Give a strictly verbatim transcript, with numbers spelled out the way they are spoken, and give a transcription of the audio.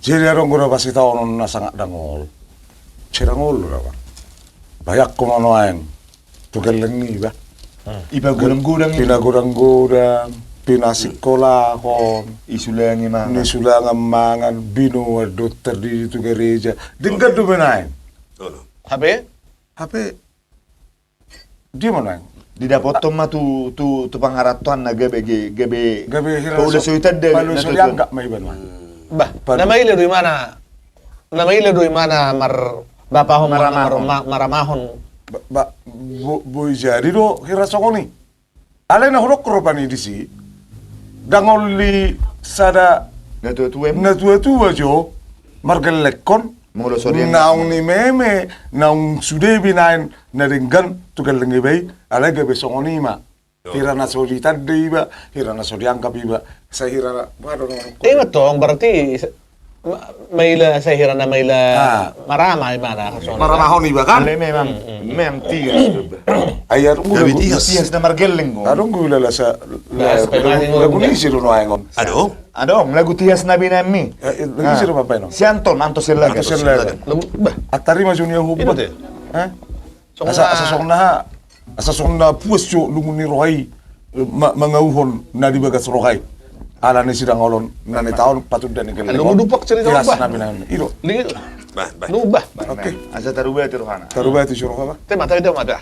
Jadi adong do na pasitaonon na sangap dangol. Sai dangol do da ba. Bayangkon ma nuaeng tu gelleng i ba. Iba godang-godang i. Pinagodang-godang, pinasikolahon. Isulangi mangan. Nisulangan mangan, binoan do tardidi tu gareja. Denggan do be nuaeng. Hape? Hape. Dia ma nuaeng. Didapothon ma tu, tu, tu pangarantoanna gabe, gabe, gabe hira paula so, so itanda, paula so dianggap ma iba nuaeng. Bah, na maila do imana, na maila do imana marbapahon, maramahon. Mar, ma, maramahon. Ba, ba, bo, boi jadi do hira songon i. Alai na hudok rupani disi, dangol i sada natua-tua, natua-tua jo, margellenghon, naung ni meme, naung sude be nuaeng na denggan tu gelleng iba i, alai gabe songon i ma. Hira na so ditanda iba, hira na so dianggap iba, sai hira na, waduh, no. Ima tong, berarti maila, sai hira na maila marama imana. Maramahon iba kan? Alai memang, memang tias do ba. Ai adong do tias na margelleng do. Adong do lasa, lagu ni ise do nuaeng on? Adong. Adong lagu tias na binaen mi. Lagu ni ise do, Bapak, on? Si Anton, Anton Silagan. Anton Silagan. Bah. Atar i ma jo nian huba. Asa, asa songon na, asa songon na puas jo lungun ni roha i, ma, mangauhon na di bagas roha i. Ala ni sidangolon na nitaon patunda ni gelleng on. Tias na binaen mi. I do. Bah, bah. Oke. Asa tarubati rohana. Tarubati so roha ba. Te mata, te mata.